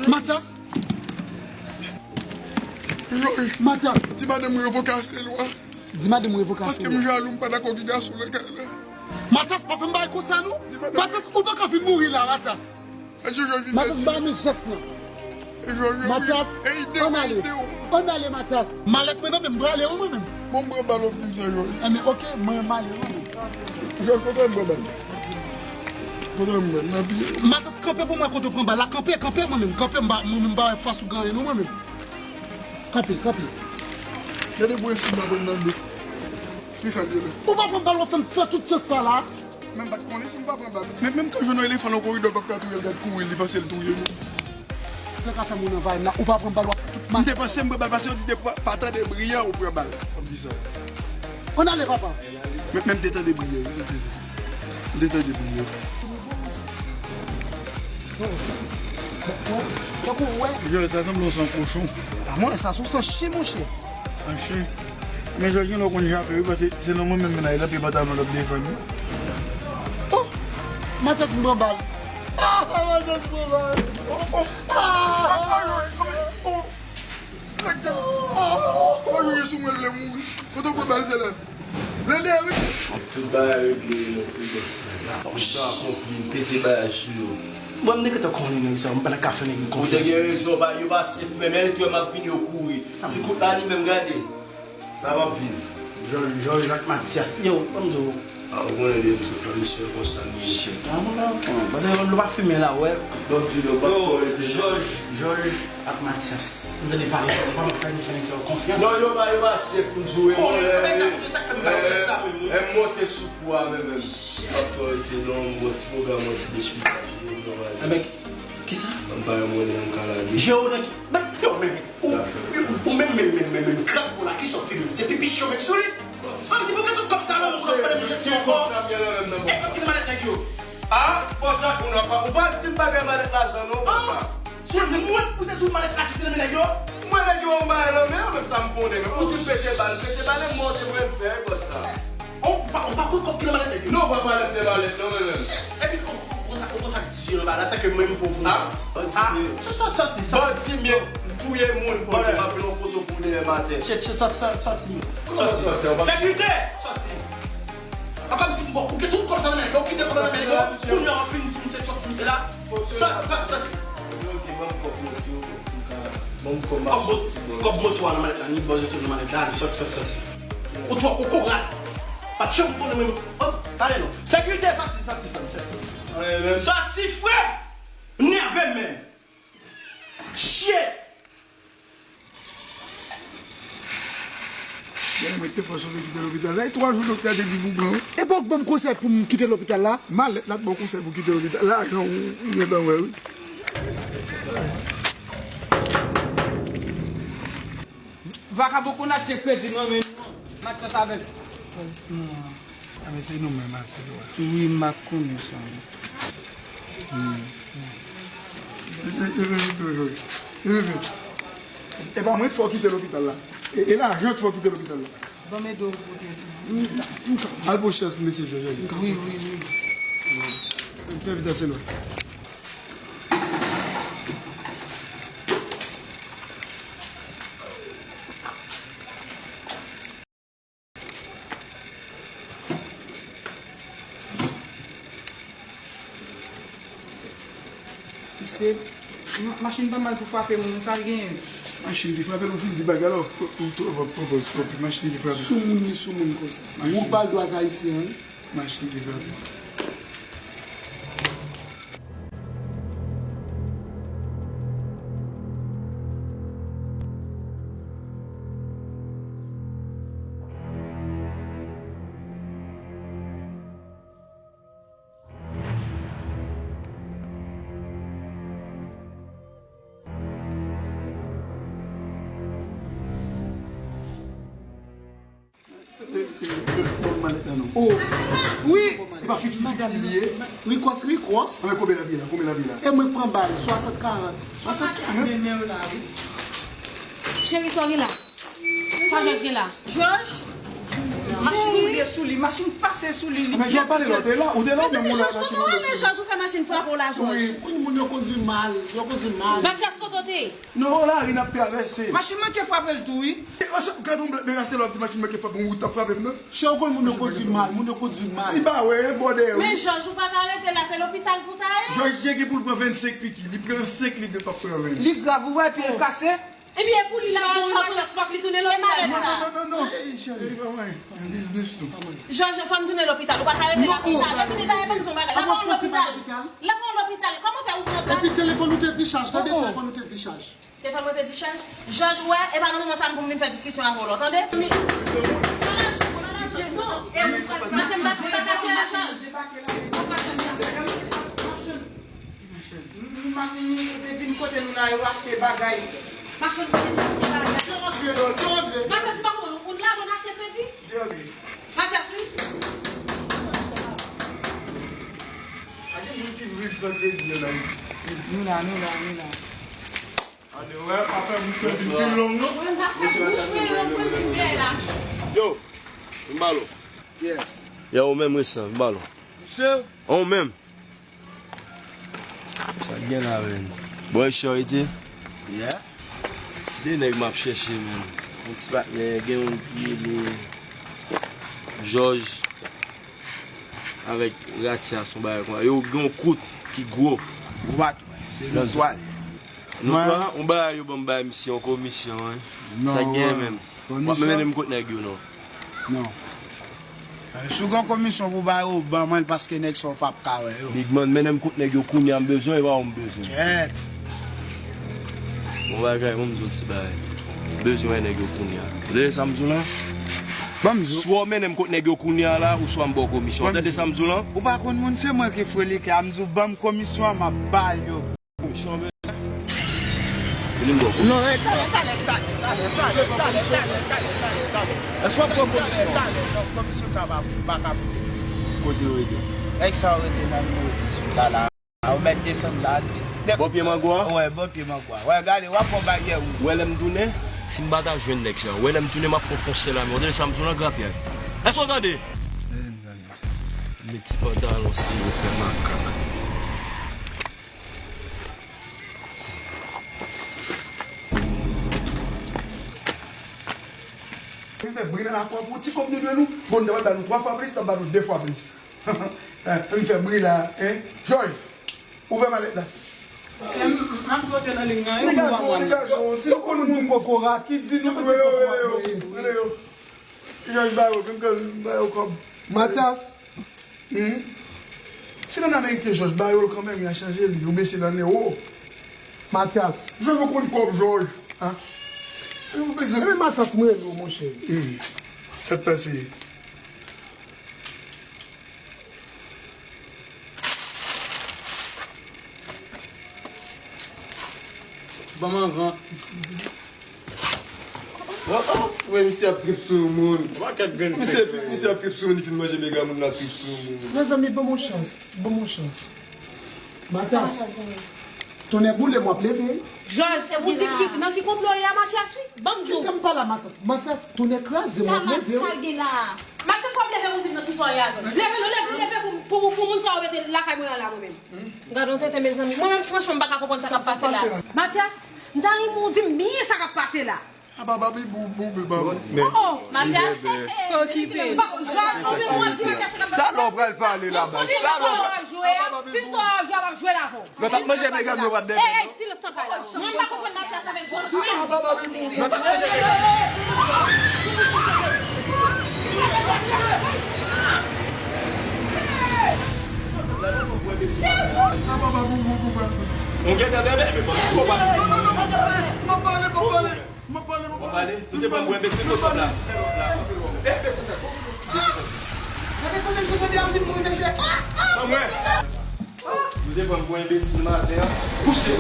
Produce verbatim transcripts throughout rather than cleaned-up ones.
Matyas! Jòj! Matyas! Di madanm mwen revoke asèl ou a. Di madanm mwen revoke asèl ou a. Paske m jalou, m pa dakò gen gason nan kay la. Matyas, pa fè m bagay konsa non. Matyas, ou pa ka vin mouri la, Matyas. Matyas, ba men jès lan. Matyas, ann ale. Ann ale, Matyas. Malèt mwen nan men m, prale wi mwen menm. Bon, m pran bal, w ap di m sa, Jòj. Enben, oke, mwen, m ale wi mwen. Jòj, kote m pran bal? Kote m pran nan pye? Matyas, kanpe pou mwen kote w pran bal la. Kanpe, kanpe mwen menm. Kanpe, m pa, mwen menm, m pa wè fas ou gen anyen non mwen menm. Kanpe, kanpe. Gade pou ensi m pa pran nan do. Kisa l ye la? Ou pa pran bal, w ap fè m fè tout chans sa la. Men m pa t konnen si m pa pran bal. Men menm kan jwenn yon elefan nan koridò, l p ap ka touye l, gad kouri, li panse l touye nou. Ou pa pran bal, w ap tout. M te panse m pran bal, paske yo di te pa, pa tande bri an, ou pran bal. W ap di sa. Ann ale, papa. Men, men m te tande bri an, wi, m te, m te tande bri an. Tankou ou wè. Jòj, sa sanble yon san kochon. A mwen, sa se yon san chen, monchè. San chen. Men Jòj gen lè w konn jape, wi, paske se nan mwen menm mennaj la, pye pantalon l ap desann, wi. Oh! Matyas m pran bal. Ah! Matyas m pran bal. Oh, oh. Ah! Oh, Jòj, oh, oh. Sa k te, oh, Jòj sou mwen, l vle mouri. Kote w pran bal, se la. Blende, wi. Tout bagay regle, montre bòs la. Misyon akonpli, m pete bagay sou yo. Bon, m te gentan konnen nèg sa yo, m pa t ka fè nèg yo konfyans. Ou te gen rezon, pa, yo pa sef menm, men lè m ap vini, yo kouri. Ti kout la, li menm, gade. Sa m ap viv. Jòj, Jòj ak Matyas, yo, ban m di w. A, ou konnen de m sot la, misye konsa, li ye. Shit, la, mwen la, paske yo pa fimen la, wè. Donk, di yo, pa kò rete. Jòj, Jòj. Ak Matyas. M tande pale, yo pa mèt ka fè nèg sa yo konfyans. Non, yo pa, yo pa sef, m di w, e mwen, e, e, m monte sou kou a, men, men. M ap tò rete non, m gon ti pwogram, yon ti dechpikaj, m nòmal. Enben, kisa? M pa yon monnen, m ka lage. Je w nan ki, men, yo, men, ou, ou, ou menm, menm, menm, menm, menm, krak pou la, kisa w fè menm? Se pipi chen w met sou li? Kòmsi pou gen tout kòb sa nan men w, pou w ap pale m jesyon ankò. E kòb ki nan malèt nèg yo? A, bòs la, ou pa, ou pa di m bagay malèt lajan non, bòs la. Si w di mwen pou te di w malèt la kite nan men nèg yo. Mwen nèg yo yon bagay nan men yo, menm sa m konnen. Men pou di m pete bal, pete bal, e mòde mwen m fè, bòs la. Ou pa, ou pa pran kòb ki nan malèt nèg yo. Non, ou pa pale m de malèt non, men menm. Epi ou, ou, ou konsa, ou konsa di yo nan bagay la, sa ke mwen m pran pou mwen. A, bandi men. Sòti, sòti, sòti. Bandi men, touye moun, bandi, m ap jwenn yon foto pou dèyè maten. Sòti, sòti, sòti. Sekirite, sòti. A, kòmsi, bon, ou gen tout kòb sa nan men nèg yo, ou kite kòb sa nan men nèg yo, kounye a w ap vin di m se sòti, m se la. Sòti, sòti, sòti. Kòb mot-, kòb moto a nan malèt la, ni bòz yo tou nan malèt la, ale, sòti, sòti, sòti. Ou twò kokorat. Pa t janm konnen menm. Hop, ale non. Sekirite, sòti, sòti, frè m, sòti. Sòti, frè m! M nève m menm. Shit! Byen, mwen te fòs ou vle kite lopital la. E twa jou doktè a te di pou pran, wi. E pa w k ban m konsèy pou m kite lopital la? Malèt la t ba w konsèy pou kite lopital la, jan ou, ou gentan wè, wi. Vakabon konn achte kredi nan men nou an. Matyas avèk. A, men se nou menm, Marcelo a. Wi, m pa t konnen sa. Hmm. E, e, e, e, e, e, e, e pa mwen k fè w kite lopital la. E, e lajan k fè w kite lopital la. Ban m ede w pote tou. Al pran chèz pou mesye Jòj ale. Wi, wi, wi. Fè vit, Marcelo. Misye, ma-, machin pa mal pou frape moun, sa l genyen? Machin ki frape l, ou fin di bagay la, ou, ou, ou, ou, ou, ou, machin ki frape l. Sou moun, li sou moun konsa. Ou pa l dwa sa isi an, wi. Machin ki frape. Bon, malèt la non. Oh, wi. E pa fifti fifti li ye. Rikòs, rikòs. Anben, konbyen l ap ye la? Konbyen l ap ye la? E mwen k pran bal, swasant karant. Swasant karant? Cheri, sa w gen la? Sa Jòj gen la? Jòj? Machin woule sou li, machin pase sou li. Men Jòj pale la, ou te la, ou te la, men moun la machin woule sou li. Jòj, ou fè machin frape w la, Jòj. Wi, moun yo kondui mal, yo kondui mal. Matyas, kote w te ye? Non, lari n ap travèse. Machin manke frape l tou, wi. Gade yon blòk, men rase lòt di machin manke frape, yon wout ap frape m nan. Chè, ou konn moun yo kondui mal, moun yo kondui mal. Li pa wè, bò dèyè, wi. Men Jòj, ou pa ka rete la, se lopital pou w ta ye. Jòj, gen pou l pran vennsenk piki, li pran senk, li gen p ap pran ven. Li grav, ou wè pye l kase? Ebyen, e pou li la, bon, Matyas, fòk li tounen lopital. Non, non, non, non, non. Ey, cheri, pa mwen. Nan biznis nou. Jòj, fò n tounen lopital. Ou pa ka rete la konsa. Lè fini, ta reponn sou bagay. L ap al lopital. L ap al lopital. Kòman fè ou pran... Epi telefòn ou te dichaj, tande, telefòn ou te dichaj. Telefòn mwen te dichaj. Jòj, ou wè, e pa nan moman sa a m pou m vin fè diskisyon avè w la, tande? Misye, non, e ou pa... Misye, m pa, m pa kache la, Jòj. Machann. M, m, machann, yo te vin kote nou la, yo achte bagay. Machann kote nou achte bagay. Yo rantre, yo, yo rantre. Machann, se pa pou nou, ou lage n achte kredi? Yo rantre. Matyas, wi. Pa gen moun ki viv san kredi an Ayiti. Nou la, nou la, nou la. Ane, wè, pa fè bouch mwen vin pi long, non. Wè, m pa fè bouch mwen long pou m vin dèyè la. Yo, m balo. Yes. Yo, ou menm resan, m balo. Misye. Ou menm. Sa k gen la, menn? Bò Echò rete? Yeah. De nèg m ap chèche, menn. Yon ti patnè, gen youn ki rele Jòj avèk Ratyas, yon bagay konsa. Yo gen yon kout ki gwo. Ou pa t wè, se notwa. Notwa, yon bagay yo ban m bay misye, yon komisyon, wi. Sa k gen menm? W ap mennen m kot nèg yo, non? Non. Si w gen komisyon pou ba yo, ban mwen l paske nèg sa yo p ap ka wè yo. Big man, mennen m kot nèg yo kounye a, m bezwen yo, pa ou m bezwen. Kèt. Bon bagay, ban m di w ti bagay. M bezwen wè nèg yo kounye a. Ou tande sa m di w la? Ban m di w. Swa w mennen m kot nèg yo kounye a la, ou swa m ba w komisyon. Ou tande sa m di w la? Ou pa konn moun, se mwen ki frelike a, m di w ban m komisyon an, m ap ba yo. Komisyon bezwen. Vini m ba w komisyon. Non, e talè, talè, talè. Èske w ap pran komisyon? Talè, talè, talè. Non, komisyon sa pa, pa ka pote. Kote yo rete? Nèg sa yo rete nan nimewo dizuit la, la. A, ou mèt desann la. Bò pye mango a? Wè, bò pye mango a. Wè, gade, w ap pran baryè wouj. Wè lè m tounen, si m pa ta jwenn nèg sa, wè lè m tounen, m ap fè w fon sèl a men. Ou tande sa m di w lan, grapyay? Èske w tande? Met ti pantalon sere fè makak. Vin fè bri nan lakou an pou ti kòb nou dwe nou. Bon, nou ta pral ba nou twa fwa plis, n ap ba nou de fwa plis. Vin fè bri la, en? Jòj, ouvè malèt la. Se m, m ap twote nan liy nan, e ou pa mwen. Degaje w, degaje w. Si w konn moun kokorat, ki di nou se kokorat nou ye. Tande yo. Jòj ba yo, vin ba yo kòb. Matyas. Hmm? Se nan ameriken, Jòj, ba yo l kanmenm, y a chanje li, yo bese l an ewo. Matyas. Jòj, ou konn kòb, Jòj. Hein? Yo bezwen. Ebyen, Matyas, mwen rele w, monchè. Hmm. Sa k pase? Ban m anvan. Oh, oh, wè misye ap trip sou moun. Misye, misye ap trip sou moun, li fin manje mega moun, l ap trip sou moun. Mezanmi, ban m yon chans, ban m yon chans. Matyas, tonnè boule m, w ap leve. Jòj, se pou di ki, nan ki konplo w ye a, Matyas, wi. Ban m di w. Kite m pale a Matyas. Matyas, tonnè kraze m, w ap leve. Sa l gen la a? Matyas, w ap leve pou di m nan ki sa w ye a, Jòj. Leve non, leve, leve pou, pou, pou moun sa yo mete lakay mwen an la, mwen menm. Gade yon tenten, mezanmi. Mwen menm, franchman, m pa ka konprann sa k ap pase la. Matyas, m ta renmen w di m byen sa k ap pase la. A, papa, bi, bou, bou, bi, baba. Oh, oh, Matyas. Okipe. Jòj, ou menm w ap di Matyas sa k ap pase la. Talè w pral pale la, baz. Talè w pral jwe a, fin sa w ap jwe a, w ap jwe la avè w. Lè w t ap manje mega m yo pa t dèyè. Ey, ey, silans, tanpri. Mwen, m pa konprann Matyas avèk Jòj. Lè w t ap manje mega m yo. Ou gentan bebe, men bon, ti papa. M ap pale, m ap pale. M ap pale, m ap pale. Ou te ban m bwè, mesye, kot kòb la? Kanpe, kanpe, kanpe. Eh, mesye, kanpe. Mesye, kanpe. Gade, tande, mesye, tande, ap vin mouri, mesye. Ah, ah. Ban mwen. Ou te ban m bwè, enbesil, maten an. Kouche.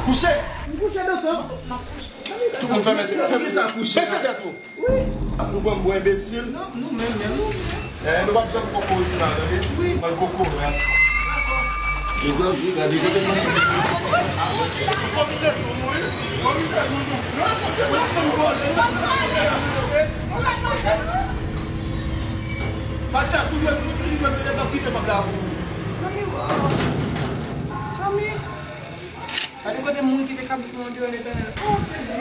Kouche. M kouche nan tan. Tout moun fèmen, fèmen sa, kouche. Bese tèt ou. Wi. Ap nou ban m bwè, enbesil. Non, nou menm, menm, nou menm. Eh, nou p ap janm fè kokorat, tande? Wi. Ban l kokorat. Mezanmi, gade kote nou. Komite pou nou, wi. Komite pou nou. Nou rakonte nou chanm vòlè, nou rakonte nou chanm vòlè. Matyas, ou dwe, ou toujou dwe vin, lè m ap kite kòb la pou ou. Zanmi, oh. Zanmi. Gade kote moun kite kabrit mwen deyò, Letènèl. Oh, Jezi.